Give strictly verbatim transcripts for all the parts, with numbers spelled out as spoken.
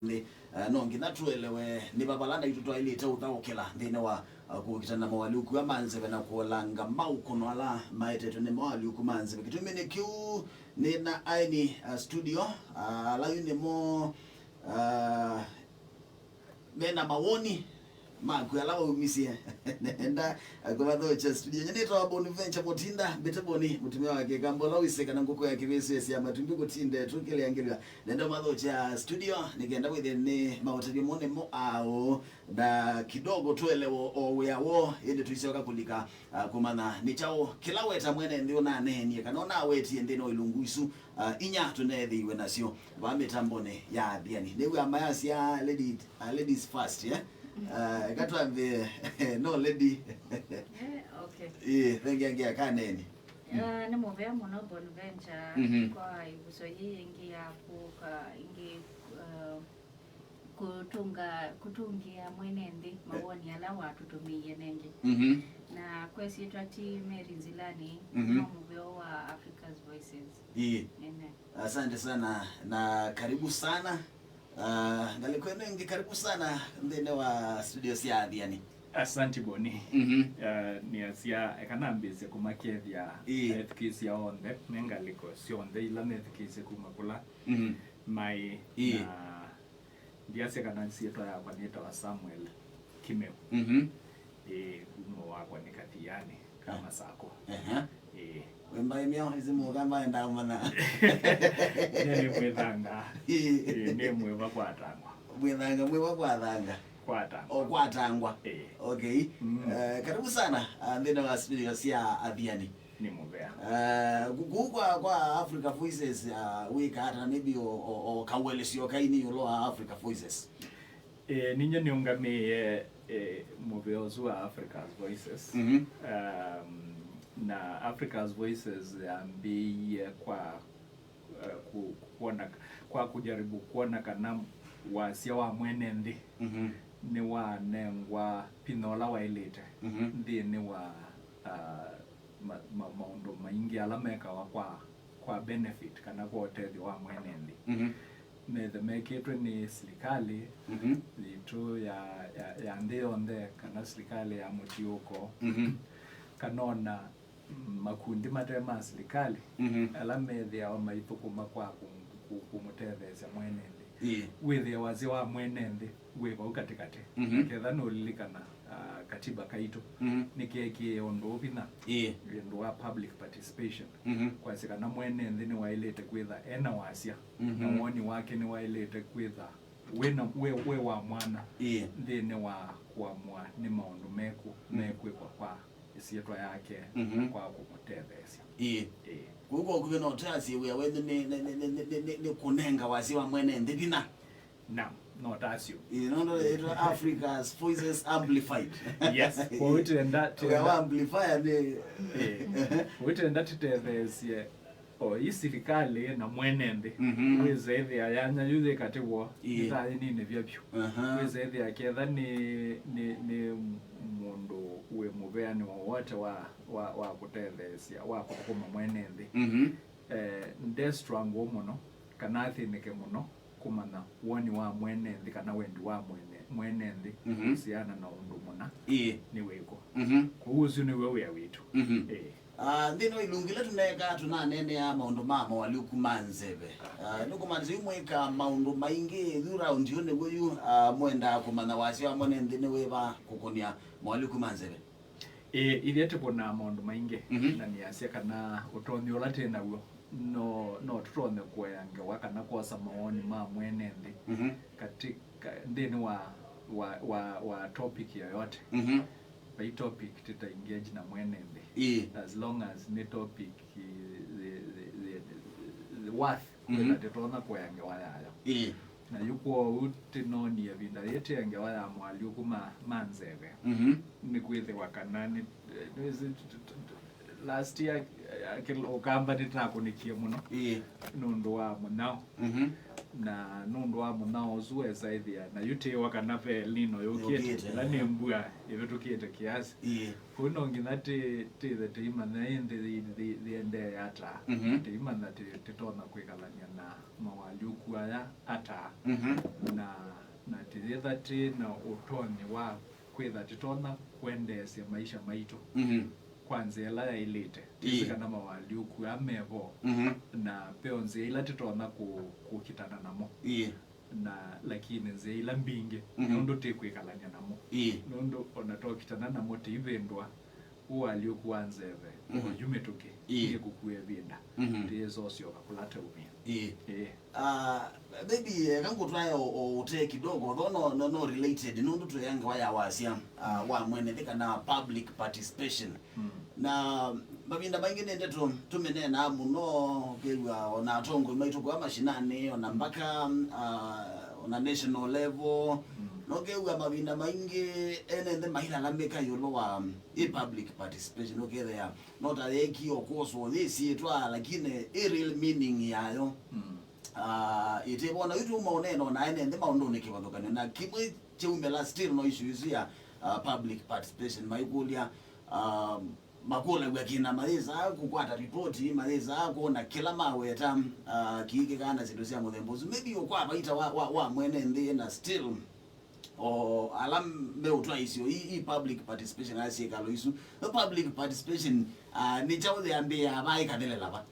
nthĩ, eh, no nginya tũelewe nĩ va vala naitũ twaĩlĩte ũthaũkĩla nthĩnĩ wa, eh, kũkitana na moalyũku aa ma nzeve na kũolanga maũkũno ala maetetwe nĩ moalyũku ma nzeve. Kĩtumi nĩ kĩu, nĩ na aeni, eh, studio, ah, ala yu nĩmo, ah, me na mawoni maku ala waumisye. Nenda kũmathokya studio. Nyie nĩtawa Bonaventure Mũtinda, mbĩte Boni, mũtumĩa wa Kĩkamba ũla wĩsĩ kana ngũkũ ya kĩvĩsĩ ya matumbĩ kũtinda ĩtũkĩlĩangĩlw'a. Nenda kũmathokya studio nĩ kenda wĩthĩe nĩ maũtavyo mo nĩmo aũ, na kidogo tũelewe o wĩa woo, ĩndĩ tũisyoka kũlika, ah, kũmanya nĩ kyaũ kĩla weta mwene nthĩ ũnaneenie kana ũnawetie nthĩnĩ wa ilungu isu, ah, inya tũneethĩiwe nasyo vaa mĩtambonĩ ya Athiani. Nĩw'a mayasya lady, ah, ladies first, eh? Ah, eka twambĩe, no lady. Eh, okay. Ĩĩ, thengiangia kaneni. Ah, nĩ mũvea mũno Bonaventure Mhm. kwa ĩvuso yĩĩ ĩngĩ ya kũka ĩngĩ, ah, kũtũnga, kũtũngĩa mwene nthĩ mawoni ala watũtũmĩie nengĩ. Mhm. Na kwa ĩsyĩtwa ti Mary Nzilani, Mhm. kuma mũveo wa Africa's Voices. Ĩĩ. Nene. Asante sana na karibu sana. Ah, ngalĩko ĩno ĩngĩ, karibu sana nthĩnĩ wa studio sya Athiani. Asante Boni. Mhm. Ah, nĩasya, eka nambĩĩsye kũmakethya Ĩĩ. ethukĩĩsya onthe me ngalĩko syonthe ila methukĩĩsye kuma kũla Mhm. maĩ Ĩĩ. na Ndiasya kana syĩtwa yakwa nĩtawa Samuel Kimeu. Mhm. Ĩĩ, kuma wakwa nĩ Kathiani ka Masako. Ehe. Ĩĩ. Wĩ mbaĩ myaũ, ĩsĩ mũka mbaĩ ndaũmanya. Nĩ mwĩthanga. Ĩĩ. Ĩĩ, nĩ mwĩva kwa tangwa. Mwĩthanga, mwĩva kwa thanga. Kwa tangwa. O kwa tangwa. Ĩĩ. Okay. Mm. Eh, karibu sana, ah, nthĩnĩ wa studio sya Athiani. Nĩ mũvea. Eh, ku-, kũu kwa, kwa Africa Voices, ah, wĩka ata, na maybe o, o, o kauelesyo kaini ĩũlũ wa Africa Voices? Eh, ninyie nĩũngamĩe, eh, mũvea ũsu wa Africa's Voices. Mhm. Um, na Africa's Voices yambĩĩie kwa, eh, ku-, kuona, kwa kujaribu kuona kana wasya wa mwene nthĩ Mhm. nĩwanengwa vinya ũla waĩlĩte Mhm. nthĩnĩ wa, ah, ma-, ma-, maũndũ maingĩ ala mekawa kwa, kwa benefit kana kwa ũtethyo wa mwene nthĩ. Mhm. Methe mekĩtwe nĩ silikalĩ Mhm. yitũ ya, ya, ya nthĩ yonthe, kana silikalĩ ya mũtiũko, Mhm. kana ona makundi mate ma silikalĩ Mhm. ala methĩawa maithũkũma kwa kũ-, kũ-, kũmũtetheesya mwene nthĩ. Ĩĩ. Wĩthĩe wasya wa mwene nthĩ wĩ vau katĩkatĩ. Mhm. Na ketha nũlilikana, ah, katiba kaitũ Mhm. nĩkeekĩe ũndũ ũũ vinya Ĩĩ. ĩndũ wa public participation. Mhm. Kwasya kana mwene nthĩ nĩwaĩlĩte kwĩtha ena wasya, Mhm. na woni wake nĩwaĩlĩte kwĩtha wĩna, wĩ, wĩ wa mwana Ĩĩ. nthĩnĩ wa kũamũa nĩ maũndũ mekũ Mm. mekwĩkwa kwa ĩsyĩtwa yake Mhm. kwa kũmũtetheesya. Ĩĩ. Ĩĩ. Kũu kwa ũkuvĩ no tũasye wĩa wenyu nĩ, nĩ, nĩ kũnenga wasya wa mwene nthĩ vinya. Naam, no tasyo. Ĩĩ, nũndũ ĩtwa Africa's Voices Amplified. Yes, kwa ũtenda, wĩa wa tenda amplifier nĩ Ĩĩ. Kwa ũtenda tũtetheesye o ĩ silikalĩ na mwene nthĩ. Mhm. Wĩsa ĩthĩa yanya yu yĩ katĩ woo, Ĩĩ. ĩthaĩnĩnĩ vya vyũ. Aha. Wĩsa ĩthĩa ketha nĩ, nĩ, nĩ mũndũ wĩ mũveanĩ wowote wa, wa, wa kũtetheesya, wa kũthũkũma mwene nthĩ. Mhm. Eh, nde struggle mũno, kana athĩnĩke mũno kũmanya woni wa mwene nthĩ, kana wendi wa mwene, mwene nthĩ Mhm. kũsiana na ũndũ mũna Ĩĩ. nĩ wĩkũ. Mhm. Kwoou ũsu nĩw'o wĩa witũ. Mhm. Ĩĩ. Ah, nthĩnĩ wa ilungu ila tũneekaa, tũnaneenea maũndũ ma moalyũku ma nzeve. Ah, nĩkũmaanisya yu mwĩkaa maũndũ maingĩ yu round yu nĩw'o yu, ah, mwendaa kũmanya wasya wa mwene nthĩ nĩ wĩva kũkũnĩa moalyũku ma nzeve? Ĩĩ, ithyĩ tũkũnaa maũndũ maingĩ, Mhm. na nĩasya kana ũtonyi ũla twĩ naw'o no, no tũtonye kũea ngewa kana kwosa mawoni ma mwene nthĩ Mhm. katĩ, ka, nthĩnĩ wa, wa, wa, wa topic yoyote. Mhm. Vai topic tũta engage na mwene nthĩ. Ĩĩ. As long as nĩ topic, eh, the, the, the, the worth, Mhm. kwĩna tũtonya kũea ngewa yayo. Ĩĩ. Na yu kwoou tĩnonie ĩvinda yĩĩ tĩ ngewa ya moalyũku ma, ma nzeve. Mhm. Nĩkwĩthĩwa kana nĩ, nĩ, last year, eh, kĩl-, ũkamba nĩtakũnĩkie mũno Ĩĩ. nũndũ wa mũnyao. Mhm. Na nũndũ wa mũnyao ũsu wesa ĩthĩa, na yu tĩwa kana ve El Nino yũkĩte, yũkĩte, ĩla nĩ mbua ĩvĩtũkĩte kĩasi. Ĩĩ. Kũu no nginya tĩ- tĩthe tĩimanya ĩ nthĩ yĩ- yĩ- yĩendee ata. Mhm. Tĩimanya tĩ- tĩtonya kwĩkalany'a na mawaalyũku aya ata. Mhm. Na, na tĩyĩtha tĩ na ũtonyi wa kwĩtha tĩtonya kwendeesya maisha maitũ. Mhm. Kwa nzĩa ĩla yaĩlĩte. Ĩĩ. Twĩsĩ kana mawaalyũku aa me vo, mhm, na ve o nzĩa ila tũtonya kũ- kũkitana namo. Ĩĩ. Na lakini nzĩa ila mbingĩ, mhm, nũndũ tĩkwĩkalany'a namo. Ĩĩ. Nũndũ ona twokitana namo tĩivĩndũa ũalyũku wa nzeve, mhm, oyu mĩtũkĩ, ĩĩ, nĩkũkua ĩvinda, mhm, tĩĩsosyoka kũla twaumie. Ĩĩ. Ĩĩ. Ah, maybe, eh, kangũtwae o, o ũtee kidogo, though no, no, no related, nũndũ twĩ ngewa ya wasya, ah, wa mwene nthĩ kana public participation. Mm. Na mavinda maingĩ nĩ ndeto tũmĩneenaa mũno, ũkew'a ona atongoi maitũ kũya mashinani, ona mbaka, ah, ona national level. Mm. Na ũkew'a mavinda maingĩ ene nthĩ mailalamĩka ĩũlũ wa ĩ public participation, ũkethĩa no ta yeekie o kwoswa yĩsyĩtwa, lakini ĩ real meaning yayo, mm, ah, ĩtĩvo. Na yu tũmaũneena ona ene nthĩ maũndũnĩ kĩvathũkany'o, na kĩmwe kyaumĩla still no issue isu ya, ah, public participation, maikũlya, ah, makũlaw'a kĩna mayĩsaa kũkwata ripoti, mayĩsaa kwona kĩla maweta, ah, kĩikĩkaa na syĩndũ sya mũthemba ũsu. Maybe o kwa vaita wa, wa, wa mwene nthĩ, na still o ala meũtwaĩsyo ii, ii public participation ala syĩkalo isu. No public participation, ah, nĩ kyaũ yambĩĩaa va ĩkathelela va?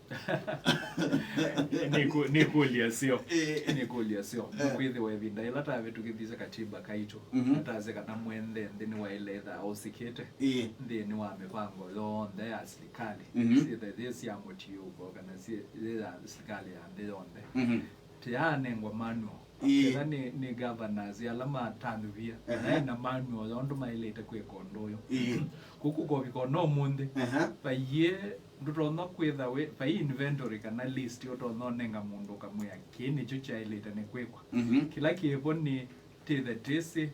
Nĩ ku- nĩ kũlya syo. Eh. Nĩ kũlya syo. Eh. Nĩkwĩthĩwa ĩvinda ĩla tavĩtũkĩthisye katiba kaitũ, mhm, na tasye kana mwene nthĩ nĩwaĩle ĩthaa ũsikĩte, eh, nthĩnĩ wa mĩvango yonthe ya silikalĩ, mhm, syĩthe yĩ sya mũtiũko kana syĩ- yĩ ya silikalĩ ya nthĩ yonthe. Mhm. Tĩyaanengwa manual. Ĩĩ. Ethĩwa nĩ, nĩ governors ala matandũvie, ehe, na manual ya ũndũ maĩlĩte kwĩka ũndũ ũyũ. Ĩĩ. Kũkũ kũvika ona ũmũnthĩ, ehe, vaiĩ ndũtonya kwĩtha wĩ, vai inventory kana list ũtonya ũnenga mũndũ ũkamwĩa, "Kĩĩ nĩkyo kyaĩlĩte nĩ kwĩkwa." Mhm. Kĩla kĩvo nĩ tĩthe tĩsĩ,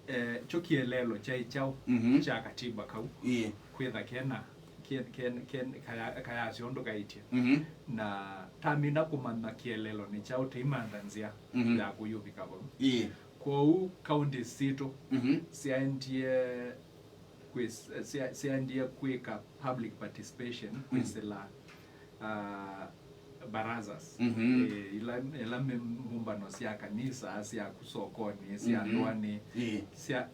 eh, kyo kĩeleelo kyaĩ kyaũ, mhm, kya katiba kau, ĩĩ, kwĩtha kena ke- ke- ke- kaya- kayasya ũndũ kaĩtye. Mhm. Na tamina kũmanya kĩeleelo nĩ kyaũ, tĩimantha nzĩa, mhm, ya kũyũvika vau. Ĩĩ. Kwoou counties sitũ, mhm, syaendie kwĩ- sya- syaendie kwĩka public participation, mhm, kwĩsĩla, ah, barazas. Mhm. Eh, ila, ila mĩ- mbũmbano sya kanisa, sya ku sokoni, sya, mhm, ndũanĩ, ĩĩ, sya,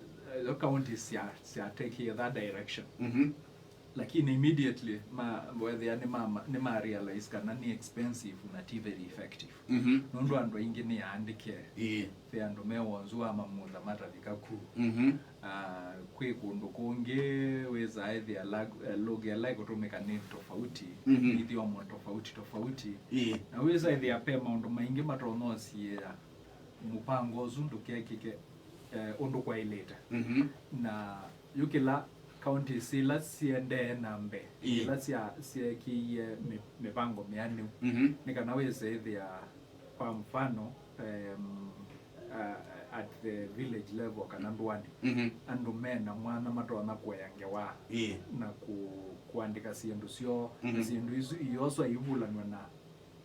eh, counties sya, sya take that direction. Mhm. Lakini immediately ma- wethĩa nĩ ma- ma- nĩ ma realize kana nĩ expensive na ti very effective. Mhm. Nũndũ andũ aingĩ nĩ aandĩke. Ĩĩ. Ve andũ me wonzu wa mamutha matavika ku. Mhm. Ah, kwĩ kũndũ kũngĩ wĩsaa ĩthĩa lag- eh, lũgha ĩla ĩkũtũmĩka nĩ tofauti, mhm, ithyomo tofauti tofauti. Ĩĩ. Na wĩsaa ĩthĩa ve maũndũ maingĩ matonya ũsiĩĩa mũvango ũsu ndũkekĩke, eh, ũndũ kwaĩlĩte. Mhm. Na yu kĩla counties ila siendee na mbee, ĩĩ, ila sya- syeekĩie mĩ- mĩvango mĩanĩu, mhm, nĩ kana wĩse ĩthĩa, kwa mfano, em, uh, at the village level kana ndũanĩ, mhm, andũ mena mwanya matonya kũea ngewa, ĩĩ, na ku- kũandĩka syĩndũ syoo, na, mhm, syĩndũ isu ioswa ivulanw'a na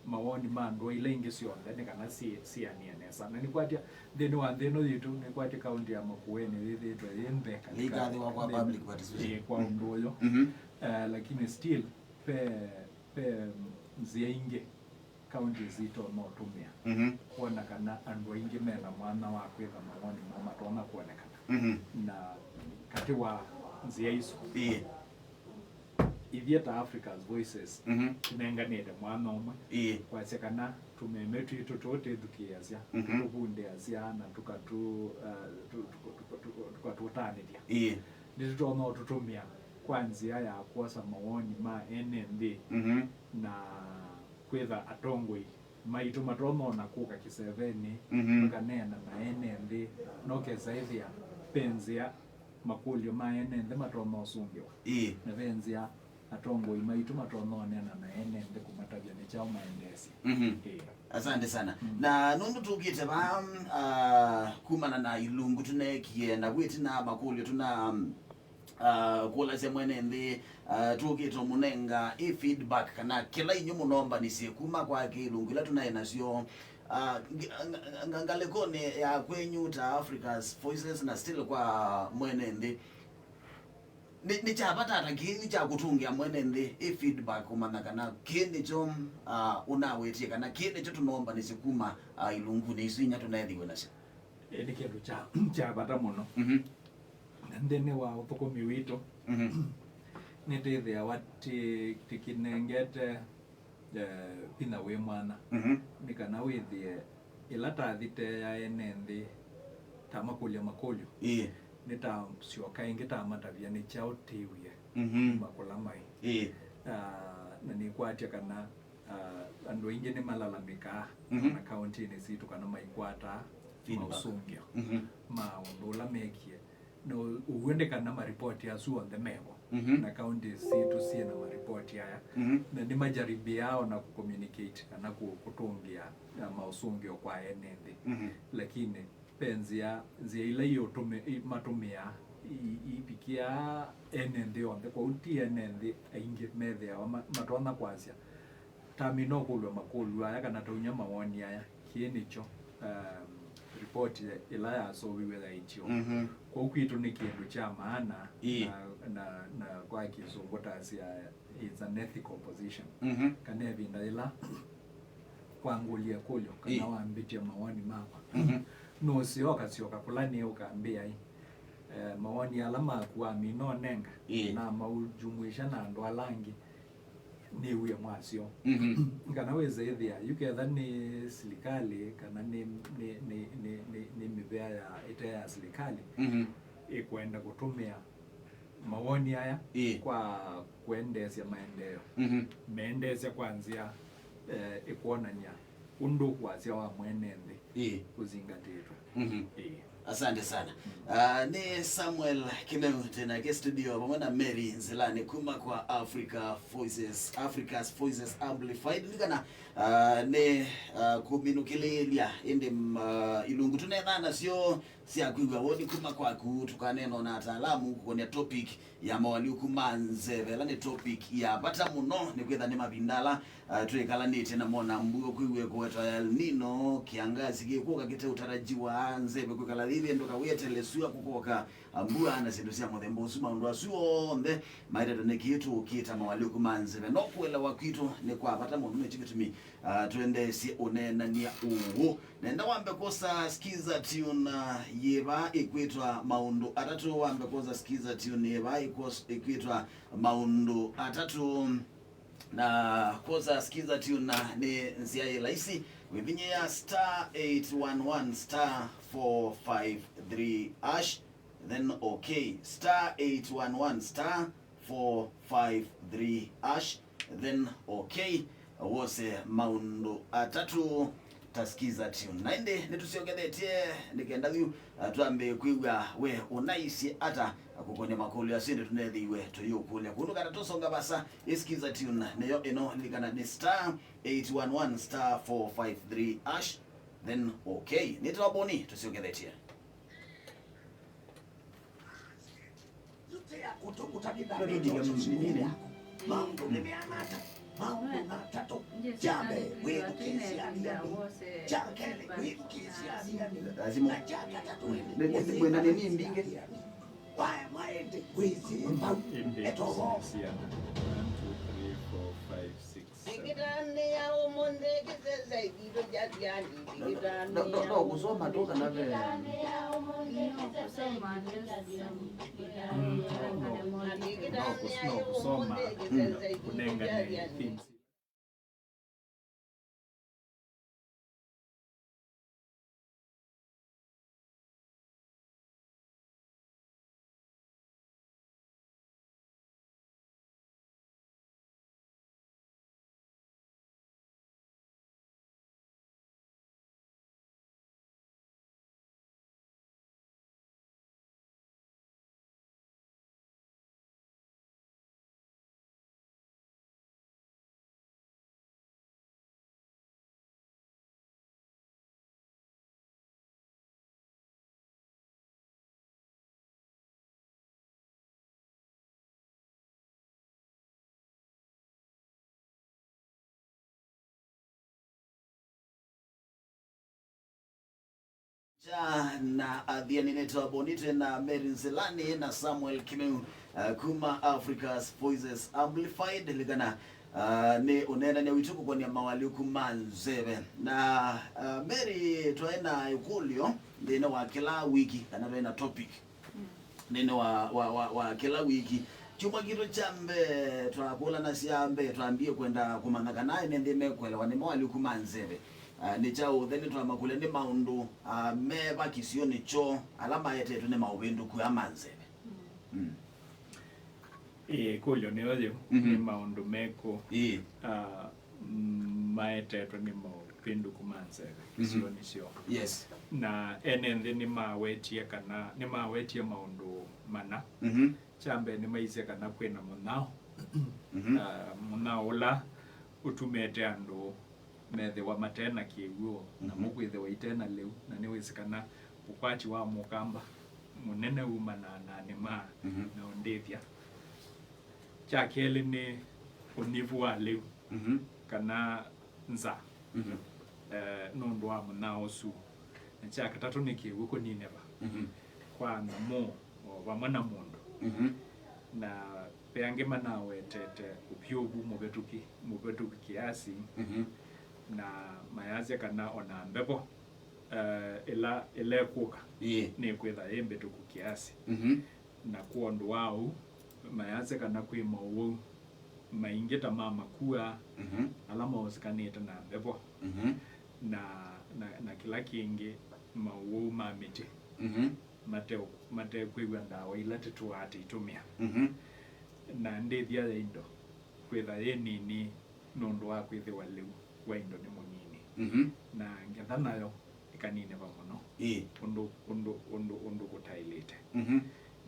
mawoni ma ndũa ila ingĩ syonthe nĩ kana si- sianĩe nesa. Na nĩkwatya nthĩnĩ wa nthĩ ĩno yitũ, nĩkwatya kaunti ya Makueni yĩthĩĩtwe yĩ nthĩ katika- ĩikathĩwa kwa nthĩ- public participation, ĩĩ, kwa, mm, ũndũ ũyũ. Mhm. Eh, lakini still ve- ve nzĩa ingĩ counties itonya ũtũmĩa, mhm, kwona kana andũ aingĩ mena mwanya wa kwĩtha mawoni moo matonya kwonekana. Mhm. Na katĩ wa nzĩa isu, ĩĩ, ithyĩ ta Africa's Voices, mhm, tũnenganĩte mwanya ũmwe, ĩĩ, kwasya kana tũmeme twitũ tũũ twĩthukĩĩasya, mhm, tũvundĩasya na tũkatũ- uh, tũ- tũ- tũ- tũ- tũkatũtanĩthya. Ĩĩ. Nĩtũtonya ũtũtũmĩa kwa nzĩa ya kwosa mawoni ma ene nthĩ, mhm, na kwĩtha atongoi maitũ matonya ona kũka kĩsevenĩ, mhm, makaneena na ene nthĩ, no kesa ĩthĩa ve nzĩa makũlyo ma ene nthĩ matonya ũsũngĩwa. Ĩĩ. Na ve nzĩa atongoi maitũ matonya ũneena na ene nthĩ kũmatavya nĩ kyaũ maendeesye. Mhm. Ĩĩ. Asante sana. Mm. Na nũndũ tũkĩte vaa, ah, kumana na ilungu tũneekie, na wĩtina makũlyo tũna, ah, kũlasya mwene nthĩ, ah, tũkĩte mũnenga ĩ feedback kana kĩla inyu mũnombanisye kuma kwake ilungu ila tũnaĩ nasyo, ah, ng-, ng-, ng-, ngalĩkonĩ ya kwenyu ta Africa's Voices na still kwa mwene nthĩ, nĩ, nĩ kya vata ata kĩĩ kya kũtũngĩa mwene nthĩ ĩ feedback kũmanya kana kĩĩ nĩkyo, ah, ũnawetie kana kĩĩ nĩkyo tũnoombanĩsye kuma, ah, ilungunĩ isu inya tũneethĩiwe nasyo? Ĩ, nĩ kĩndũ kya, kya vata mũno. Mhm. Na nthĩnĩ wa ũthũkũmi witũ, mhm, nĩtwĩthĩawa tĩ-, tĩkĩnengete, eh, vinya wĩ mwanya. Mhm. Nĩ kana wĩthĩe ĩla tathiteea ene nthĩ tamakũlya makũlyo, ĩĩ, nĩtasyoka ĩngĩ tamatavya nĩ kyaũ tĩw'e, mhm, kuma kũla maĩ. Ĩĩ. Ah, na nĩkwatya kana, ah, andũ aingĩ nĩmalalamĩkaa, mhm, na kaũntĩnĩ sitũ kana maikwataa feedback, maũsũngĩo, mhm, ma ũndũ ũla mekie. Na ũ-, ũw'o nĩ kana maripoti asu onthe mevo. Mhm. Na counties sitũ syĩ na maripoti aya. Mhm. Na nĩmajaribĩaa ona kũcommunicate kana kũ-, kũtũngĩa, eh, maũsũngĩo kwa ene nthĩ. Mhm. Lakini ve nzĩa, nzĩa ila iũtũmĩ-, i-, matũmĩaa i-, i-, ivikĩaa ene nthĩ onthe. Kwoou ti ene nthĩ aingĩ methĩawa ma-, matonya kwasya, tamina ũkũlw'a makũlyo aya kana taunya mawoni aya, kĩĩ nĩkyo, um, ripoti ĩla yasoviw'e yaĩtyo. Mhm. Kwoou kwitũ nĩ kĩndũ kya maana, ĩĩ, na, na, na kwa kĩsũngũ tasya, it's an ethical position. Mhm. Kana ĩvinda yĩla wangũlya ĩkũlyo kana, ĩĩ, wambĩtya mawoni makwa, mhm, nũseo ũkasyoka kũla nĩ ũkambĩa, ĩ, eh, mawoni ala maku wamina ũnenga, ĩĩ, na maujumuisha na andũ ala angĩ nĩw'e mwasyo. Mhm. Kana wĩsĩ ĩthĩa, yu ketha nĩ silikalĩ, kana nĩ, nĩ, nĩ, nĩ, nĩ, nĩ mĩvea ya, ĩte ya silikalĩ, mhm, ĩkwenda kũtũmĩa mawoni aya, ĩĩ, kwa kwendeesya maendeeo. Mhm. Meendeesya kwa nzĩa, eh, ĩkwonany'a ũndũ wasya wa mwene nthĩ, ĩĩ, ũzingatĩtwe. Mhm. Ĩĩ. Asante sana. Mm. Ah, nĩ Samuel Kimeu tena ke studio vamwe na Mary Nzilani kuma kwa Africa Voices, Africa's Voices Amplified. Nĩ kana, ah, nĩ, ah, kũminũkĩlĩĩlya ĩndĩ, mm, ah, ilungu tũnethaa nasyo sya kwĩw'a woni kuma kwaku, tũkaneenwa na ataalamu kũkonya topic ya mawalyũku ma nzeve, ĩla nĩ topic ya vata mũno, nĩkwĩtha nĩ mavinda ala, ah, twĩkalanĩtye namo na mbua kwĩw'a ĩkũetwa ya El Nino, kĩangasi kĩkũka kĩteũtarajiwa, nzeve kwĩkala yĩvĩndũka, wĩetele sua kũkoka, ah, mbua na syĩndũ sya mũthemba ũsu. Maũndũ asu onthe maetetwe nĩ kĩĩ tũkĩta mawalyũku ma nzeve. No kũelewa kwitũ nĩ kwa vata mũno, nĩkyo kĩtumi, ah, twendeesye ũneenany'a ũũ. Nenda wambe kwosa Skiza Tune, ah, yĩva ĩkwĩtwa Maũndũ Atatũ, wambe kwosa Skiza Tune yĩva ĩkwos-, ĩkwĩtwa Maũndũ Atatũ. Na kwosa Skiza Tune, ah, nĩ nzĩa yĩ laisi, wĩvinyĩĩa star eight one one star four five three hash, then okay, star eight one one star four five three hash, then okay, wose Maũndũ Atatũ ta Skiza Tune. Na ĩndĩ nĩtũsyokethetye nĩ kenda yu, uh, twambĩe kwĩw'a we ũnaisye ata kũkonya makũlyo asu, ĩndĩ tũneethĩiwe tũyĩũkũlya. Kũndũ kana tũsonga vasa, ĩ Skiza Tune nĩyo ĩno, lilikana nĩ star eight one one star four five three hash, then okay. Nĩtawa Boni, tũsyokethetye. Maũndũ nĩ meana ata? Maũndũ matatũ. Kya mbee, wĩthukĩĩsye athiani. Kya kelĩ, wĩthukĩĩsye athiani. Lazima. Na kya katatũ, nĩ, nĩ, nĩ, mwĩna nini mbingĩ? Waema ĩndĩ, wĩsĩ vau. Ĩndĩ, etoro. One, two, three, four, five, six. Nĩkĩtanĩa ũmũnthĩ kĩsese kĩtũ kya siani, nĩkĩtanĩa. No, no, no, kusoma tu kana ve. Kusoma, yes. Mm, no, no. Nĩkĩtanĩa ũmũnthĩ kĩsese kĩtũ kya siani. Na, na athiani nĩ Tabo Nite na Mary Nzilani na Samuel Kimeu, uh, kuma Africa's Voices Amplified. Likana, uh, nĩ ũneenany'a witũ kũkonĩa mawalyũku ma nzeve. Na, uh, Mary, twaĩ na ĩkũlyo nthĩnĩ wa kĩla wiki, kana twaĩ na topic nthĩnĩ wa, wa, wa, wa kĩla wiki. Kyumwa kitũ kya mbee twakũlanasya mbee, twambie kwenda kũmanya kana ene nthĩ mekũelewa nĩ mawalyũku ma nzeve. Ah, nĩ kyaũ ũthene twamakũlya nĩ maũndũ, ah, meva kĩsionĩ kyoo ala maetetwe nĩ maũvĩndũku aa ma nzeve? Mm. Ĩĩ, ĩkũlyo nĩyo yĩu. Mhm. Nĩ maũndũ mekũ, ĩĩ, ah, mm, maetetwe nĩ maũvĩndũku ma nzeve, mhm, isionĩ syoo? Yes. Na ene nthĩ nĩmawetie kana, nĩmawetie maũndũ mana. Mhm. Kya mbee, nĩmaisye kana kwĩna mũnyao. Mhm. Ah, mũnyao ũla ũtumĩte andũ methĩwa mate na kĩw'ũ, namo, mhm, kwĩthĩwa ite na lĩu, na nĩwĩsĩ kana ũkwati wa mũkamba mũnene umanaa na nĩma, mhm, na ũndĩthya. Kya kelĩ nĩ ũnyivu wa lĩu, mhm, kana nza, mhm, eh, nũndũ wa mũnyao ũsu. Na kya katatũ nĩ kĩw'ũ kũninĩva, mhm, kwa nyamũ o vamwe na mũndũ. Mhm. Na ve angĩ manawetete ũvyũvu mũvĩtũki, mũvĩtũki kĩasi, mhm, na mayasya kana o na mbevo, eh, ĩla, ĩla ĩkũka, ĩĩ, nĩkwĩtha yĩ mbĩtũku kĩasi. Mhm. Na kwondũ wa ũu, mayasya kana kwĩ maũwau maingĩ ta ma makua, mhm, ala maũsikanĩte na mbevo, mhm, na, na, na kĩla kĩngĩ, maũwau ma mĩtĩ, mhm, mate, matekwĩw'a ndawa ila tũtũaa tũitũmĩa. Mhm. Na ndĩthya ya indo kwĩtha yĩ nini nũndũ wa kwĩthĩwa lĩu wa indo nĩ mũnini. Mhm. Na ngetha nayo ĩkaninĩva mũno. Ĩĩ. Ũndũ, ũndũ, ũndũ, ũndũ kũtaĩlĩte. Mhm.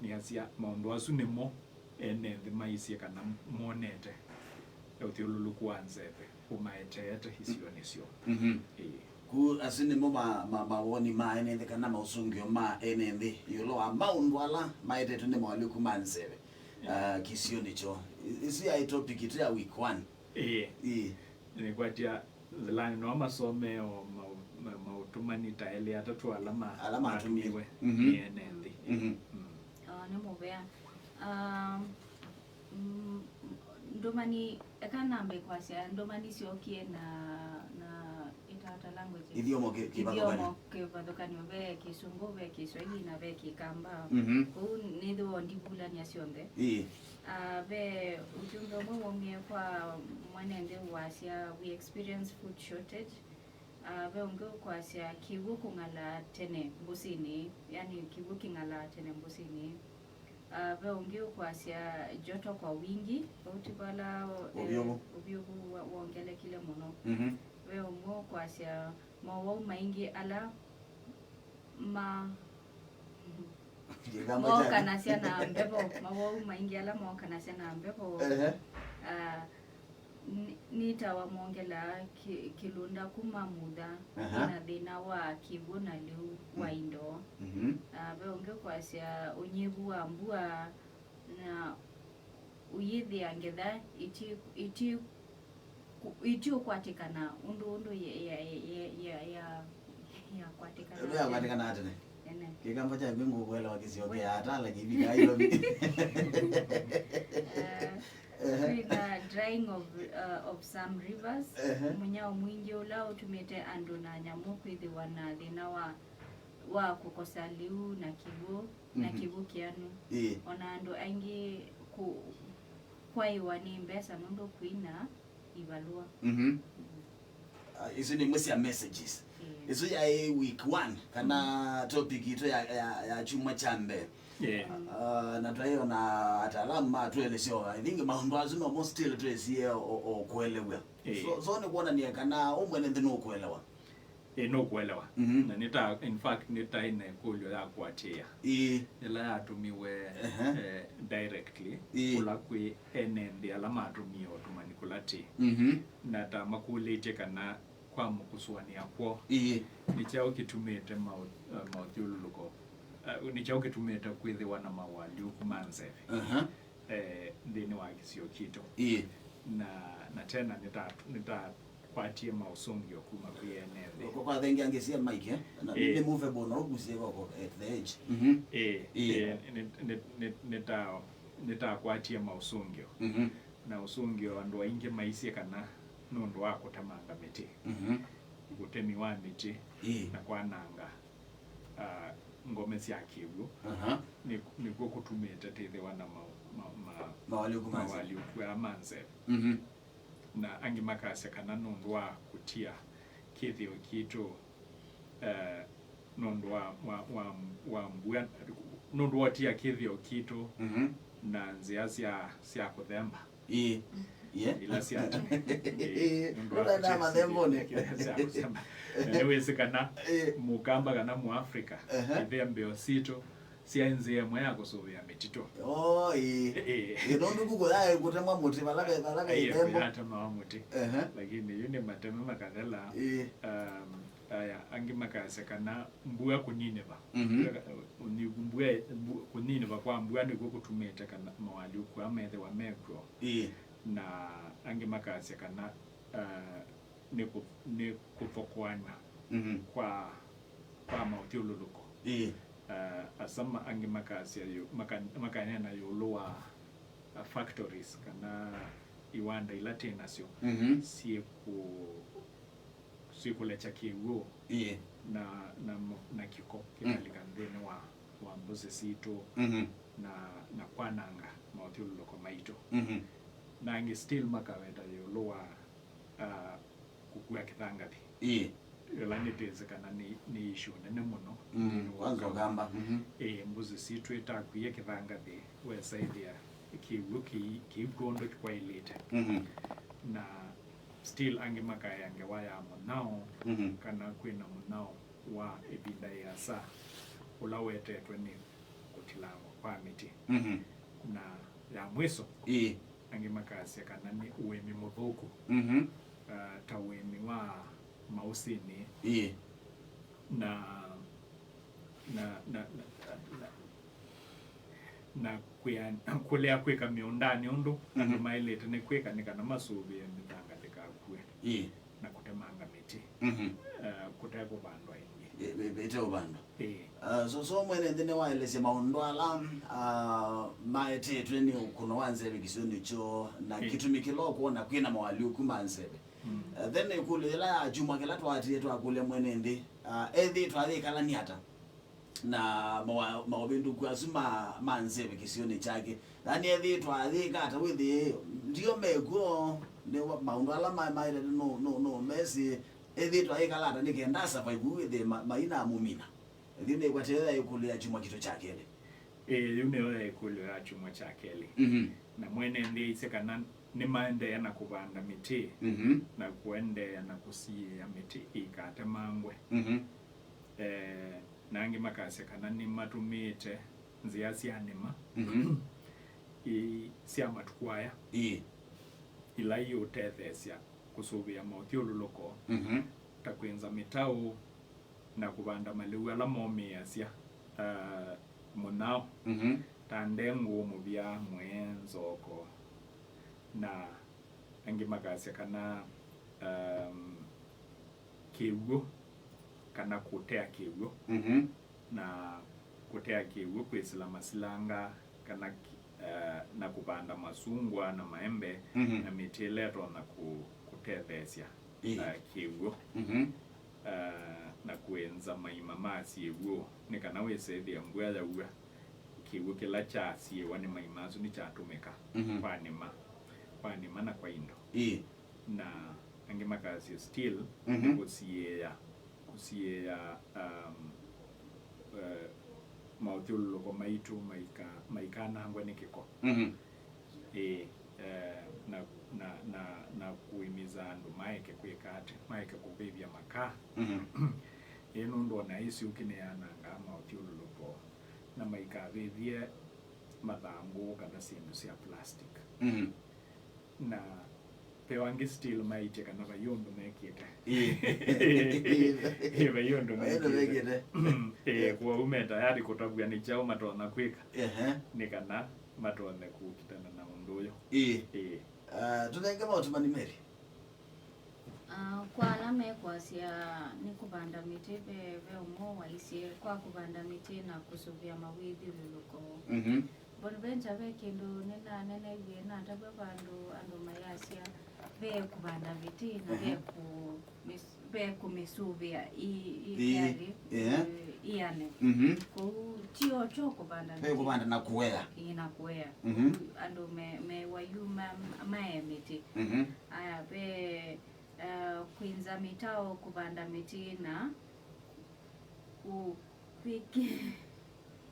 Nĩasya maũndũ asu nĩmo ene nthĩ maisye kana monete ũthyũlũlũku wa nzeve ũmaeteete isionĩ syoo. Mhm. Ĩĩ. Ku asu nĩmo ma, ma, mawoni ma ene nthĩ kana maũsũngĩo ma ene nthĩ ĩũlũ wa maũndũ ala maetetwe nĩ mawalyũku ma nzeve, ah, kĩsionĩ kyoo. I-, isu yaĩ topic itũ ya week one. Ĩĩ. Ĩĩ. Nĩkwatya Nzĩlanĩ no masomee o mau-, ma-, maũtũmani ta elĩ atatũ ala ma-, ala matũmiwe, mhm, nĩ ene nthĩ. Mhm. Mm. Ah, nĩ mũvea. Um, mm, ndũmani, eka nambe kwasya, ndũmani syookie na, na ĩtata languages. Ithyomo kĩ-, kĩvathũkany'o. Ithyomo kĩvathũkany'o, ve Kĩsũngũ, ve Kĩswahili, na ve Kĩkamba. Mhm. Kwoou nĩthĩwa ndivulany'a syonthe. Ĩĩ. Ah, ve ũjumbe ũmwe waumie kwa mwene nthĩ wasya, "We experience food shortage." Ah, ve ũngĩ ũkwasya, "Kĩw'ũ kũng'alaa tene mbũsĩnĩ," yani kĩw'ũ kĩng'alaa tene mbũsĩnĩ. Ah, ve ũngĩ ũkwasya, "Joto kwa wingi," vau ti vala, eh, ũvyũvu, ũvyũvu wa-, wongelekile mũno. Mhm. Ve ũmwe ũkwasya, "Mowau maingĩ ala ma-, Kĩkamba kya- mookanasya na mbevo, mawau maingĩ ala mookanasya na mbevo, ehe, ah, nĩ-, nĩtawa mongelaa kĩ-, kĩlunda kuma mutha, aha, na thĩna wa kĩw'ũ na lĩu wa, mm, indo." Mhm. Ah, ve ũngĩ kwasya ũnyivu wa mbua, na ũyĩthĩa ngetha iti-, iti-, ku-, itiũkwatĩkana ũndũ, ũndũ ya, ya, yakwatĩkana tene. Yakwatĩkana tene. Ene. Kĩkamba kya ngwĩ ngũkũelewa kĩsio kĩa ata, lakini vika ilo vi. Eh, ehe, twĩna drying of, uh, of some rivers, ehe, mũnyao mwingĩ ũla ũtumĩte andũ na nyamũ kwĩthĩwa na thĩna wa, wa kũkosa lĩu na kĩw'ũ, na, mhm, kĩw'ũ kĩanu. Ĩĩ. O na andũ aingĩ kũ-, kwaĩwa nĩ mbesa nũndũ kwĩna ivalũa. Mhm. Mm. Ah, isu nĩ imwe sya messages. Ĩĩ. Isu yaĩ week one, kana, mm, topic itũ ya, ya, ya kyumwa kya mbee. Ĩĩ. Ah, na twaiona ataalamu matũelesya, I think maũndũ asu nomo still twĩsie o, o kũelew'a. Ĩĩ. So, so nĩ kwonania kana ũmwe nĩ nthĩ nũkũelewa. Ĩ, nũkũelewa. Mhm. Na nĩ ta, in fact, nĩ taĩ na ĩkũlyo ya kũatĩĩa. Ĩĩ. Ĩla yatũmiwe, ehe, eh, directly, ĩĩ, kũla kwĩ ene nthĩ ala matũmie ũtũmani kũla tĩ. Mhm. Na ta makũlĩtye kana kwa mũkũsũanĩa kwoo, ĩĩ, nĩ kyaũ kĩtumĩte maũ-, eh, maũthyũlũlũko, eh, nĩ kyaũ kĩtumĩte kwĩthĩwa na mawalyũku ma nzeve? Aha. Eh, nthĩnĩ wa kĩsio kitũ. Ĩĩ. Na, na tena nĩta-, nĩta-, kwatie maũsũngĩo kuma kwĩ ene nthĩ. Kwa, kwa thengi angĩ sia Mike, eh? Na, eh, nĩ movable na ũgusie koko at the edge. Mhm. Ĩĩ, ĩĩ. Ĩĩ, nĩ, nĩ, nĩ, nĩta-, nĩtakwatie maũsũngĩo. Mhm. Na ũsũngĩo andũ aingĩ maisye kana nũndũ wa kũtemanga mĩtĩ. Mhm. Ũtemi wa mĩtĩ, ĩĩ, na kwananga, ah, ngome sya kĩw'ũ, aha, nĩ, nĩkw'o kũtumĩte twĩthĩwa na ma, ma, ma, mawalyũku ma nzeve, mawalyũku aa ma nzeve. Mhm. Na angĩ makasya kana nũndũ wa kũtia kĩthĩo kitũ, eh, nũndũ wa, wa, wa, wa mbua, nũndũ wa ũtia kĩthĩo kitũ, mhm, na nzĩa sya, sya kũthemba. Ĩĩ. Ĩĩ. Ila sya tene. Ĩĩ. Ĩĩ. Nũndũ wa kũtia mathemboni kĩthĩo sya kũthemba. Na nĩwĩsĩ kana, ĩĩ, mũkamba kana mũafrika, ehe, ithembeo sitũ syaĩ nzĩa ĩmwe ya kũsũvĩa mĩtitũ. Oh, ĩĩ. Ĩĩ. Ĩĩ, nũndũ kuko yaĩ kũtemwa mũtĩ vala ve, vala ve ithembo. Ĩĩ, kũyatemawa mũtĩ. Ehe. Lakini yu nĩ mateme makathela. Ĩĩ. Um, aya, angĩ makasya kana mbua kũninĩva. Mhm. Mbua, ni-, mbua, mbu-, kũninĩva kwa mbua nĩkw'o kũtumĩte kana mawalyũku aa methĩwa mekw'o. Ĩĩ. Na angĩ makasya kana, uh, nĩ kũ-, nĩ kũthokoany'a, mhm, kwa, kwa maũthyũlũlũko. Ĩĩ. Uh, asa ma-, angĩ makasya yu-, maka-, makaneena ĩũlũ wa, uh, factories kana iwanda ila twĩ nasyo, mhm, syĩ kũ-, syĩkũlekya kĩw'ũ, ĩĩ, na, na, na kĩko, mm, kĩkalika nthĩnĩ wa, wa mbũsĩ sitũ, mhm, na, na kwananga maũthyũlũlũko maitũ. Mhm. Na angĩ still makaweta ĩũlũ wa, ah, kũkua kĩthangathĩ. Ĩĩ. Ĩla nĩtwĩsĩ kana nĩ, nĩ issue nene mũno, mm, nthĩnĩ wa kwanza Ũkamba. Ũkamba. Mhm. Ĩĩ, mbũsĩ sitũ itakwie kĩthangathĩ, wesa ĩthĩa kĩw'ũ kĩi-, kĩikw'o ũndũ kwaĩlĩte. Mhm. Na still angĩ makaea ngewa ya mũnyao, mhm, kana kwĩna mũnyao wa ĩvinda yĩasa ũla wetetwe nĩ kũtilangwa kwa mĩtĩ. Mhm. Na ya mwĩso, ĩĩ, angĩ makasya kana nĩ ũĩmi mũthũku, mhm, ah, ta ũĩmi wa maũsĩnĩ. Ĩĩ. Na, na, na, na, na, na kwĩa-, kũlea kwĩka mĩũndanĩ ũndũ andũ, mhm, maĩlĩte nĩ kwĩka nĩ kana masũvĩe mĩthanga ndĩkakue, ĩĩ, na kũtemanga mĩtĩ, mhm, eh, kũte kũvandwa ĩngĩ. Ĩ-, ĩ-, ĩte ũvandwa. Ĩĩ. Ah, so, so mwene nthĩ nĩwaelesya maũndũ ala, ah, maetetwe nĩ ũkũno wa nzeve kĩsionĩ kyoo na, ĩĩ, kĩtumi kĩla ũkwona kwĩna mawalyũku ma nzeve. Mm. Eh, then ĩkũlyo yĩla ya kyumwa kĩla twaatĩe twakũlya mwene nthĩ, ah, ethĩĩtwe ayĩkalani ata na mawa-, maũvĩndũku asu ma, ma nzeve kĩsionĩ kyake? Yaani ethĩĩtwe ayĩka ata wĩthĩe ndio mekw'o, nĩ wa-, maũndũ ala ma-, maĩlete no, no, no mesĩ, ethĩĩtwe ayĩkala ata nĩ kenda asurvive wĩthĩe ma-, mainamũmina? Ĩthyĩ nĩkwatĩe ya ĩkũlyo ya kyumwa kitũ kya kelĩ. Ĩĩ, yu nĩyo ya ĩkũlyo ya kyumwa kya kelĩ. Mhm. Na mwene nthĩ aisye kana nĩmaendee na kũvanda mĩtĩ, mhm, na kũendeea na kũsiĩĩa mĩtĩ ĩikatemangwe. Mhm. Eh, na angĩ makasya kana nĩmatũmĩĩte nzĩa sya nĩma, mhm, i-, sya matukũ aya, ĩĩ, ila iũtetheesya kũsũvĩa maũthyũlũlũko, mhm, ta kwĩnza mĩtaũ, na kũvanda malĩu ala momĩĩasya, ah, mũnyao, mhm, ta ndengũ, mũvya, mwĩĩ, nzoko, na angĩ makasya kana, um, kĩw'ũ, kana kũtea kĩw'ũ, mhm, na kũtea kĩw'ũ kwĩsĩla masilanga, kana ki-, eh, na kũvanda masungwa na maembe, mhm, na mĩtĩ ĩla ĩtonya kũ-, kũtetheesya, ĩĩ, eh, kĩw'ũ. Mhm. Eh, na kũĩnza maima ma syĩw'ũ, nĩ kana wĩsethĩa mbua yaua, kĩw'ũ kĩla kyasiĩwa nĩ maima asu nĩkyatũmĩka, mhm, kwa nĩma, kwa nĩma na kwa indo. Ĩĩ. Na angĩ makasya still, mhm, nĩ kũsiĩĩa, kũsiĩĩa, um, eh, maũthyũlũlũko maitũ maika-, maikanangwe nĩ kĩko. Mhm. Ĩĩ, eh, na, na, na, na kũimiza andũ maeke kwĩka ata, maeke kũvĩvya makaa. Mhm. Ĩĩ, nũndũ ona ĩ syũki nĩyanangaa maũthyũlũlũko, na maikavĩvye mathangũ kana syĩndũ sya plastic. Mhm. Na ve angĩ still maĩtye kana vai ũndũ mekĩte. Ĩĩ. Ĩĩ, vai ũndũ mekĩte. Ĩĩ, kwoou me tayari kũtavw'a nĩ kyaũ matonya kwĩka, ehe, nĩ kana matonye kũkitana na ũndũ ũyũ. Ĩĩ. Ĩĩ. Ah, tũnenge maũtũmani Mary. Ah, kwa ala mekwasya nĩ kũvanda mĩtĩ, ve, ve ũmwe waisye kwa kũvanda mĩtĩ na kũsũvĩa mawĩthyũlũlũko. Mhm. Bonaventure, ve kĩndũ nĩnanenewie natavw'a vandũ andũ mayasya ve kũvanda mĩtĩ na ve kũ-, mĩs-, ve kũmĩsũvĩa i-, i-, Ĩĩ, ĩalĩ, ĩĩ. Ĩ-, ĩane. Mhm. Kũu ti o kyo kũvanda Ve mĩtĩ. Kũvanda na kũea. Ĩĩ, na kũea. Mhm. Andũ me, mewa yu ma, mae mĩtĩ. Mhm. Aya, ve, eh, kwĩnza mĩtao, kũvanda mĩtĩ na kũ-, kwĩkĩ-,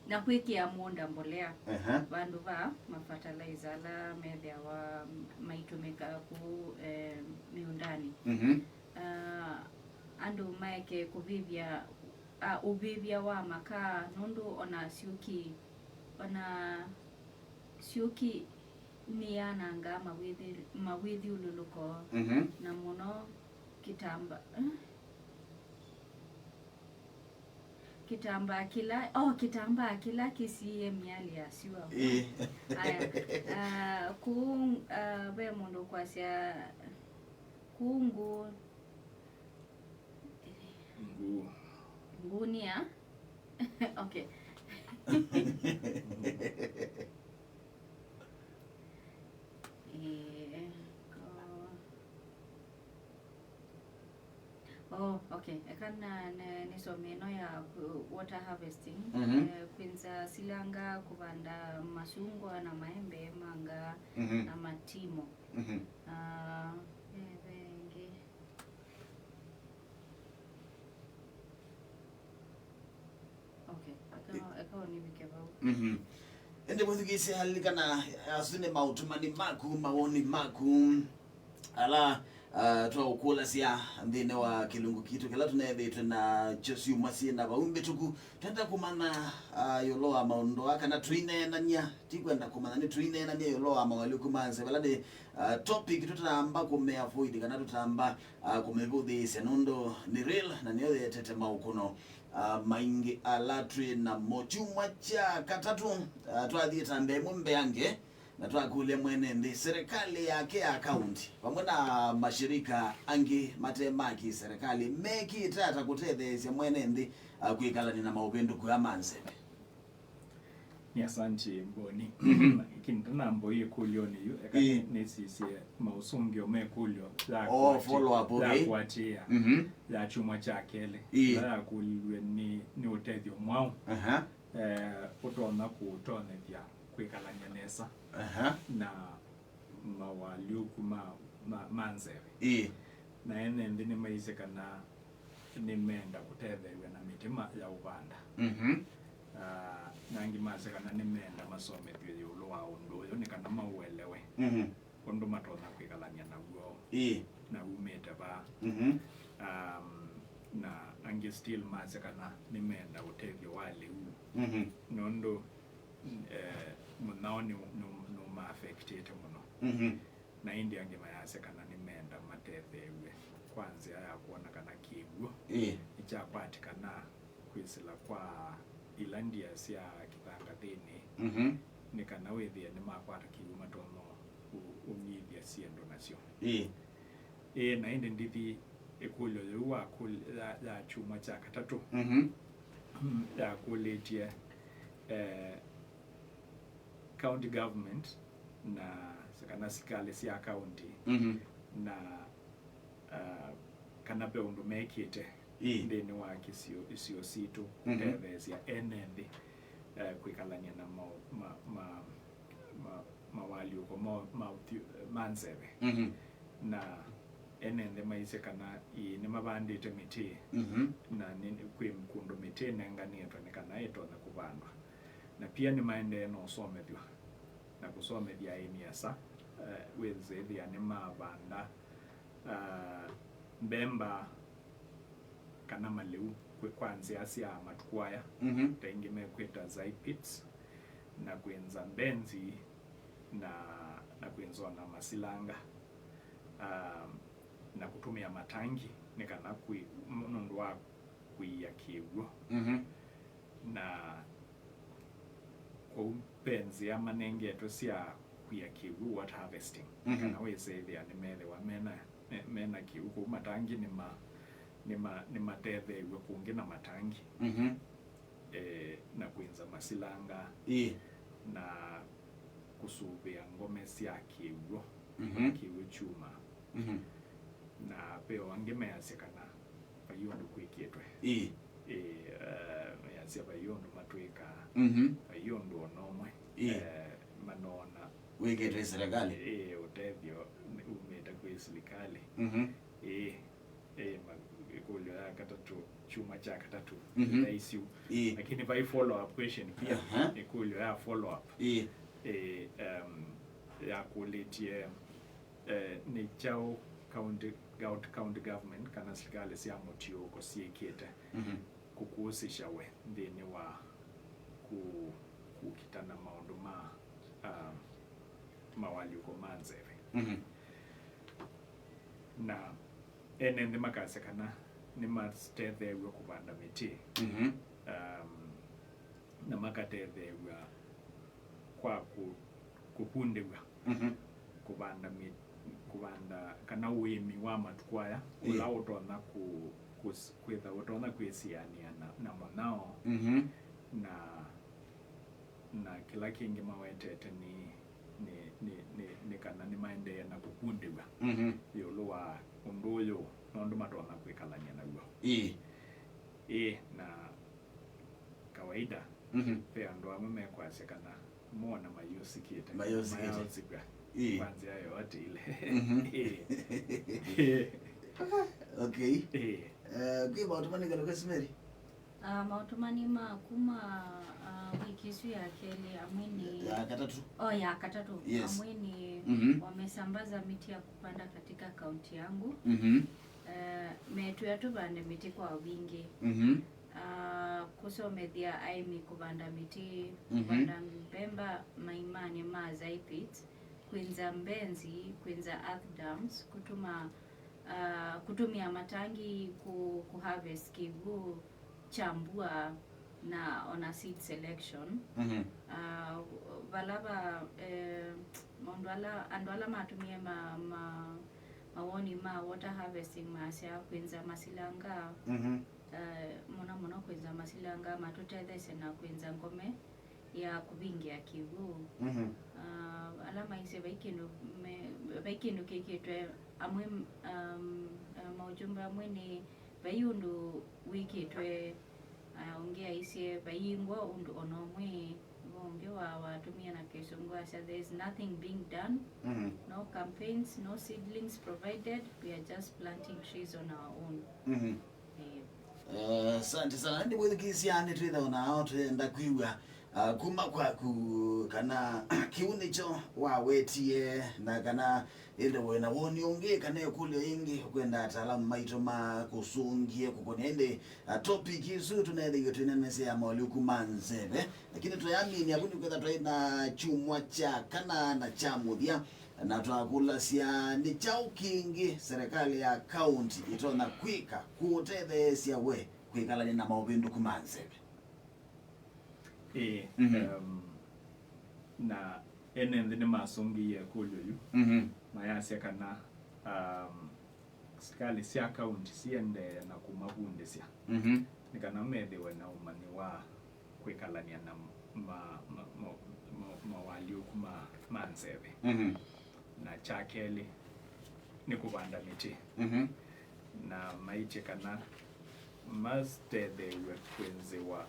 na kwĩkĩa mũũnda mbolea Ehe. vandũ va mafatalaiza ala methĩawa maitũmĩka kũu, eh, mĩũndanĩ. Mhm. Ah, andũ maeke kũvĩvya, ah, ũvĩvya wa makaa, nũndũ ona syũki, ona syũki nĩyanangaa mawĩthi-, mawĩthyũlũlũko, Mhm. na mũno kĩtamba-, eh? Kĩtambaa kĩla, oh, kĩtambaa kĩla kĩsiĩe mĩalĩ ya syũa. Ĩĩ. Aya, ah, kũu, ah, ve mũndũ ũkwasya kũu ngũ-, Nguu. Ngũnia. Okay. Eh, ko-, oh, okay. Eka na, na, nĩsome ĩno ya, uh, water harvesting. Mhm. Eh, kwĩnza silanga kũvanda masungwa na maembe, manga, Mhm. na matimo. Mhm. Ah, eh, ve ĩngĩ. Okay, eka, eka ũnivike vau. Mhm. Ĩndĩ mwĩthukĩĩsya, lilikana, asu nĩ maũtũmani maku, mawoni maku, ala, ah, twaũkũlasya nthĩnĩ wa kĩlungu kitũ kĩla tũneethĩĩtwe nakyo syumwa syĩ na vau mbĩtũku. Twenda kũmanya, ah, ĩũlũ wa maũndũ aa, kana tũineenany'a, ti kwenda kũmanya, nĩ tũineenany'a ĩũlũ wa moalyũku ma nzeve, vala nĩ, ah, topic tũtamba kũmĩ avoid, kana tũtamba, ah, kũmĩvũthĩĩsya, nũndũ nĩ real na nĩyo yĩetete maũkũno, ah, maingĩ ala twĩ namo. Kyumwa kya katatũ, ah, twathiĩ ĩtambya ĩmwe mbeange, na twakũlya mwene nthĩ, serikali yake ya kaunti vamwe na mashirika angĩ mate ma kĩserikali mekĩte ata kũtetheesya mwene nthĩ, ah, kwĩkalany'a na maũvĩndũku aa ma nzeve? Nĩ asante, Mboni. Lakini ndanamba ĩkũlyonĩ yu, eka Ĩĩ. nĩ-, nĩsisye maũsũngĩo ma ĩkũlyo ya Oh, kuati-, follow up, ya okay. kuatĩĩa Mhm. ya kyumwa kya kelĩ. Ĩĩ. Ĩla yakũlilw'e nĩ, nĩ ũtethyo mwaũ, Aha. eh, ũtonya kũtonyethya kwĩkalany'a nesa Aha. na mawalyũku ma, ma, ma nzeve. Ĩĩ. Na ene nthĩ nĩmaisye kana nĩmeenda kũtetheew'a na mĩtĩ ma, ya ũvanda. Mhm. Ah, na angĩ masya kana nĩmeenda masomethw'e ĩũlũ wa ũndũ ũyũ nĩ kana maũelewe Mhm. ũndũ matonya kwĩkalany'a naw'o Ĩĩ. na umĩte vaa. Mhm. Um, na angĩ still masya kana nĩmeenda ũtethyo wa lĩu Mhm. nũndũ eh, mũnyao nĩ, nĩ, nũmaaffectĩte mũno. Mhm. Na ĩndĩ angĩ mayasya kana nĩmeenda matetheew'e kwa nzĩa ya kwona kana kĩw'ũ Ĩĩ. nĩkyakwatĩkana kwĩsĩla kwa ila ndia sya kĩthangathĩnĩ, Mhm. nĩ kana wĩthĩe nĩmakwata kĩw'ũ matonya ũ-, ũng'ithya syĩndũ nasyo. Ĩĩ. Ĩĩ, na ĩndĩ ndithi ĩkũlyo yĩu wakũl-, ya, ya kyumwa kya katatũ Mhm. yakũlĩtye, eh, county government na kana sikalĩ sya county Mhm. na, ah, kana ve ũndũ mekĩte Ĩĩ. nthĩnĩ wa kĩsio, isio sitũ Mhm. kũtetheesya ene nthĩ, eh, kwĩkalany'a na ma, ma, ma, ma, mawalyũko ma, ma, ũthyũ, ma nzeve. Mhm. Na ene nthĩ maisye kana ĩĩ nĩmavandĩte mĩtĩ Mhm. na nĩ, kwĩ kũndũ mĩtĩ ĩnenganĩtwe nĩ kana ĩtonya kũvandwa. Na pia nĩmaendee na ũsomethw'a na kũsomethya aĩmi asa, eh, wĩsĩthĩa nĩmavanda, ah, mbemba kana malĩu kwĩ, kwa nzĩa sya matukũ aya, Mhm. ta ingĩ mekwĩta zai pits, na kwĩnza mbenzi, na, na kwĩnza ona masilanga, ah, na kũtũmĩa matangi nĩ kana kwĩ, nũndũ wa kũia kĩw'ũ. Mhm. Na kwoou ve nzĩa manengetwe sya kwia kĩw'ũ, water harvesting, Mhm. kana wĩsĩthĩa nĩmethĩwa mena, me- mena kĩw'ũ kũu, matangi nĩma- nĩma- nĩmatetheew'e kũngĩ na matangi. Mhm. Eh, na kwĩnza masilanga Ĩĩ. na kũsũvĩa ngome sya kĩw'ũ, Mhm. kĩw'ũ kyuma. Mhm. Na ve o angĩ measya kana vai ũndũ kwĩkĩtwe. Ĩĩ. Ĩĩ, eh, measya vai ũndũ matwĩkaa, Mhm. vai ũndũ o na ũmwe, Ĩĩ. eh, manoona Wĩkĩtwe nĩ serikali. Ĩĩ, ũtethyo umĩte kwĩ silikalĩ. Mhm. Ĩĩ. Ĩĩ, ma- ĩkũlyo ya katatũ, kyuma kya katatũ, Mhm. thaa isu. Ĩĩ. Lakini vai follow up question pia. Aha. Ĩkũlyo ya follow up. Ĩĩ. Ĩĩ, em, yakũlĩtye, eh, nĩ kyaũ county, county, county government kana silikalĩ sya mũtiũũko syĩkĩte Mhm. kũkũsĩsya we nthĩnĩ wa ku- kũkita na maũndũ ma, ah, mawalyũko ma nzeve. Mhm. Na ene nthĩ makasya kana nĩmatetheew'a kũvanda mĩtĩ, Mhm. um, na makatetheew'a kwa kũ- kũkundĩw'a Mhm. kũvanda mĩ- kũvanda kana ũĩmi wa matukũ aya Ĩĩ. ũla ũtonya kũ- kũs- kwĩtha ũtonya kwĩsianĩa na, na mũnyao Mhm. na na kĩla kĩngĩ mawetete nĩ, nĩ, nĩ, nĩ, nĩ kana nĩmaendee na kũkundĩw'a Mhm. ĩũlũ wa ũndũ ũyũ, nũndũ matonya kwĩkalany'a naw'o. Ĩĩ. Ĩĩ, na kawaida Mhm. ve andũ amwe mekwasya kana mona mayũsĩkĩte, Mayũsĩkĩte. Mayũsĩkwa Ĩĩ. kwa nzĩa yoyote ile. Mhm. Ĩĩ. Ĩĩ. Okay. Ĩĩ. Eh, kwĩ maũndũ manĩngalũka Simeri? Ah, maũtũmani ma kuma, ah, wiki isu ya kelĩ amwe nĩ Ya katatũ. Oh, ya katatũ. Yes. Amwe nĩ Mhm. wamesambaza miti ya kupanda katika kaunti yangu. Mhm. Eh, metwĩa tũvande mĩtĩ kwa wingĩ. Mhm. Ah, kũsomethya aĩmi kũvanda mĩtĩ, Mhm. kũvanda mbemba maimanĩ ma Zypit, kwĩnza mbenzi, kwĩnza earth dams, kũtuma ah, kũtũmĩa matangi kũ, kũ harvest kĩw'ũ kya mbua na ona seed selection. Mhm. Ah, vala va, eh, maũndũ ala, andũ ala matũmie ma, ma, mawoni ma water harvesting masya kwĩnza masilanga, Mhm. eh, mũno mũno kwĩnza masilanga matũtetheesye na kwĩnza ngome ya kũvingĩa kĩw'ũ. Mhm. Ah, ala maisye vai kĩndũ me-, vai kĩndũ kĩkĩtwe amwe, um, ah, maũjumbe amwe nĩ vai ũndũ wĩkĩtwe, ah, ũngĩ aisye vaiingwa ũndũ ona ũmwe. Ũngĩ wa, watũmie na kĩsũngũ asya, "There is nothing being done, Mhm. no campaigns, no seedlings provided, we are just planting trees on our own." Mhm. Ĩĩ. Eh, asante sana. Nĩ mwĩthukĩĩsya nĩ twĩthĩwa nao twenda kwĩw'a, ah, kuma kwaku kana kĩu nĩkyo wawetie na kana ĩndĩ wĩ na woni ũngĩ kana ĩkũlyo ĩngĩ ũkwenda ataalamu maitũ makũsũngĩe kũkũnĩa ĩndĩ, ah, topic ĩsu tũneethĩiwe twĩnenasya ya maũlyũku ma nzeve, lakini twayaminia vu nĩkwĩtha twaĩ na kyumwa kya kana na kya mũthya. Na twakũlasya, nĩ kyaũ kĩngĩ serikali ya kaunti ĩtonya kwĩka kũũtetheesya we kwĩkalany'a na maũvĩndũku ma nzeve? Ĩĩ, Mhm. em, na ene nthĩ nĩmasũngĩie ĩkũlyo yu, Mhm. mayasya kana, um, sikalĩ sya kaunti siendee na kũmavundĩsya Mhm. nĩ kana methĩwe na ũmanyi wa kwĩkalany'a na ma, ma, ma, ma, mawalyũku ma, ma nzeve. Mhm. Na kya kelĩ nĩ kũvanda mĩtĩ. Mhm. Na maitye kana matetheew'e kwĩnzĩwa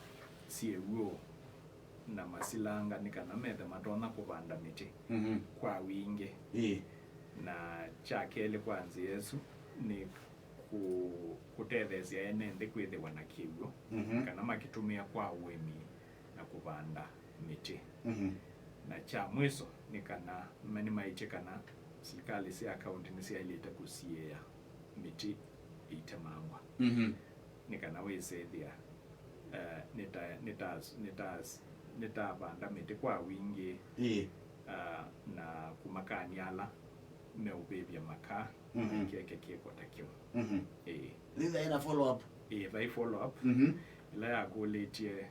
syĩw'ũ na masilanga nĩ kana methe matonya kũvanda mĩtĩ Mhm. kwa wingĩ. Ĩĩ. Na kya kelĩ kwa nzĩa ĩsu nĩ kũ- kũtetheesya ene nthĩ kwĩthĩwa na kĩw'ũ Mhm. kana makĩtũmĩa kwa ũĩmi na kũvanda mĩtĩ. Mhm. Na kya mwiso nĩ kana ma- nĩmaĩtye kana silikalĩ sya kaunti nĩsyaĩlĩte kũsiĩĩa mĩtĩ ĩitemangwa Mhm. nĩ kana wĩsĩthĩa, eh, nĩta- nĩta- nĩta- nĩtavanda mĩtĩ kwa wingĩ Ĩĩ. ah, na kũmakany'a ala meũvĩvya makaa Mhm. maikeke kĩko ta kĩu. Mhm. Ĩĩ. Thitha ĩna follow up. Ĩĩ, vai follow up Mhm. ĩla yakũlĩtye,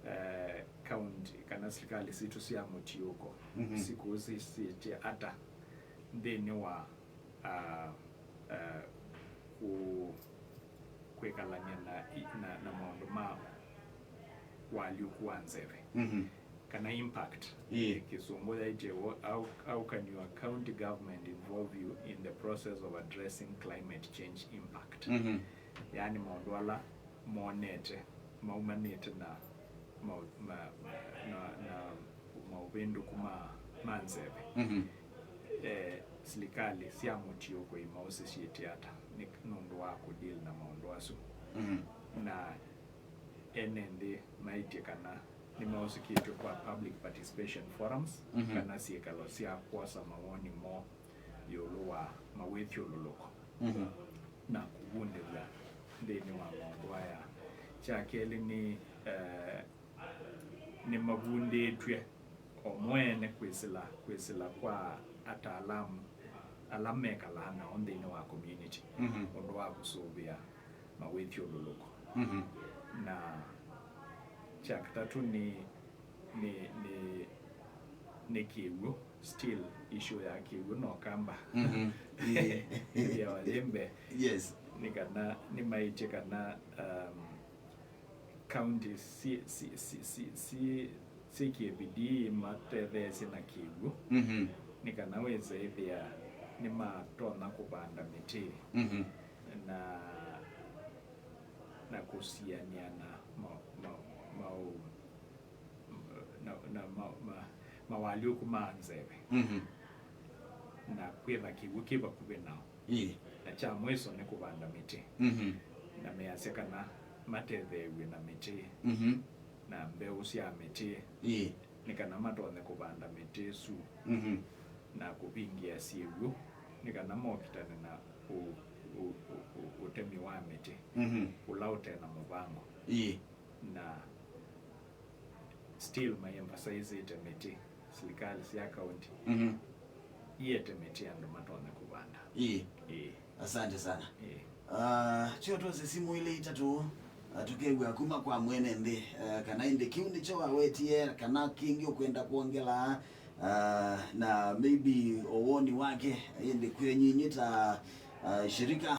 eh, kaunti kana silikalĩ sitũ sya mũtiũko Mhm. sikũsĩsĩtye ata nthĩnĩ wa, ah, uh, ku kwĩkalany'a na, na, na maũndũ ma walyũku wa nzeve. Mhm. Kana impact. Ĩĩ. Kĩsũngũ yaĩtye, "How, how can your county government involve you in the process of addressing climate change impact?" Mhm. Yaani maũndũ ala monete maumanĩte na ma, ma, na, na maũvĩndũku ma, ma nzeve. Mhm. Eh, silikalĩ sya mũtiũkũi maũsĩ syĩtĩe ata nĩ, nũndũ wa kũdeal na maũndũ asu? Mhm. Na ene nthĩ maĩtye kana nĩmaũsĩkĩtw'e kwa public participation forums, mhm, kana syĩkalo sya kwosa mawoni moo ĩũlũ wa mawĩthyũlũlũko, mhm, na kũvundĩthw'a nthĩnĩ wa maũndũ aya. Kya kelĩ nĩ, eh, nĩmavundĩtw'e o mo ene kwĩsĩla, kwĩsĩla kwa ataalamu ala mekalaa nao nthĩnĩ wa community, mhm, ũndũ wa kũsũvĩa mawĩthyũlũlũko. Mhm. Na kya katatũ nĩ, nĩ, nĩ, nĩ kĩw'ũ, still issue ya kĩw'ũ no kamba. Mhm. Ĩĩ. Ĩthĩawa yĩ mbee. Yes. Nĩ kana, nĩmaĩtye kana, um, county si, si, si, si, si, syĩkĩe bidii matetheesye na kĩw'ũ, mhm, nĩ kana wĩse ĩthĩa nĩmatonya kũvanda mĩtĩ, mhm, na, na kũsianĩa na ma, ma, maũ, na, na ma, ma, mawalyũku ma nzeve, mhm, na kwĩtha kĩw'ũ kĩ vakuvĩ nao. Ĩĩ. Na kya mwĩso nĩ kũvanda mĩtĩ. Mhm. Na measya kana matetheew'e na mĩtĩ, mhm, na mbeũ sya mĩtĩ, ĩĩ, nĩ kana matonye kũvanda mĩtĩ ĩsu, mhm, na kũvingĩa syĩw'ũ, nĩ kana mokitane na ũ, ũ, ũ, ũ, ũtemi wa mĩtĩ, mhm, ũla ũte na mũvango. Ĩĩ. Na still mai emphasizĩte mĩtĩ, silikalĩ sya kaunti, mhm, iete mĩtĩ andũ matonya kũvanda. Ĩĩ. Ĩĩ. Asante sana. Ĩĩ. Ah, tyo twose simũ ilĩ itatũ, ah, tũkew'a kuma kwa mwene nthĩ, eh, kana ĩndĩ kĩu nĩkyo wawetie, kana kĩngĩ ũkwenda kwongela, ah, na maybe o woni wake, ĩndĩ kwĩ nyinyi ta, ah, shirika.